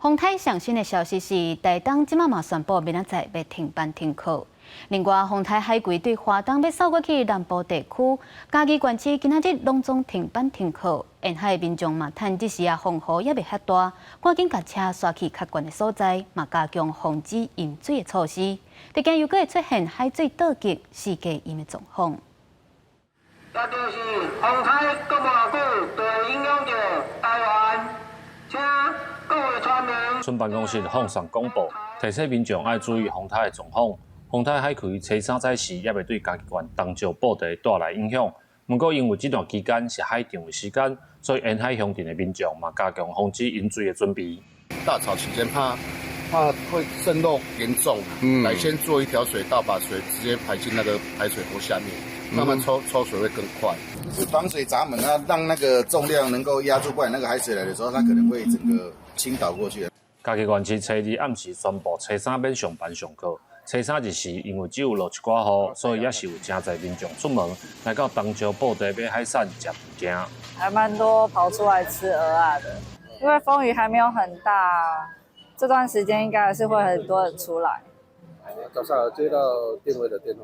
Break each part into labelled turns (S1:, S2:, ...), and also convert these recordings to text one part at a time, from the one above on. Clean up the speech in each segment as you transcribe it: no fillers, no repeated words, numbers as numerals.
S1: 風颱上新的消息是，台東這馬嘛宣布明仔載欲停班停課。另外，風颱海葵對花東欲掃過去南部地區，嘉義縣市今仔日攏總停班停課。沿海民眾嘛趁這時啊風雨猶未遐大，趕緊共車徙去較懸的所在，嘛加強防止淹水的措施。著驚又閣會出現海水倒激、四界淹的狀況。
S2: 也就是風颱閣無偌久，就會影響著台灣，請各位村民。
S3: 村辦公室放送廣播，提醒民眾愛注意風颱的狀況。風颱海葵初三早時猶未對嘉義縣東石布袋帶來影響。毋過因為這段期間是海漲的時間，所以沿海鄉鎮的民眾嘛加強防止淹水的準備。
S4: 大潮期間怕會滲漏嚴重，來先做一條水道，把水直接排進那個排水溝下面，慢慢抽抽水會更快。
S5: 是防水閘門啊，讓那個重量能夠壓住，不然那個海水來的時候，它可能會整個傾倒過去。
S3: 嘉義縣市初二暗時宣布初三免上班上課。初三日時，因為只有落一寡雨，所以也是有誠濟民眾出門來到東石布袋買海產、食物件。
S6: 還蠻多跑出來吃蚵仔的，因為風雨還沒有很大，這段時間應該還是會很多人出來。
S7: 早上有接到訂位的電話？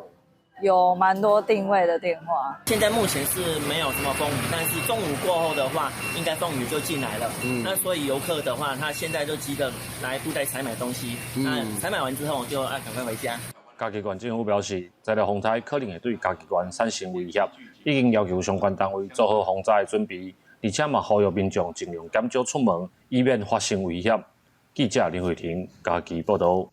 S6: 有蠻多訂位的電話。
S8: 現在目前是沒有什麼風雨，但是中午過後的話，應該風雨就進來了。那所以遊客的話，他現在就急著來布袋採買東西。那採買完之後就愛趕快回家。
S3: 嘉義縣政府表示，這個風颱可能會對嘉義縣產生威脅，已經要求相關單位做好防災的準備，而且嘛呼籲民眾盡量減少出門，以免發生危險。記者林慧婷嘉義報道。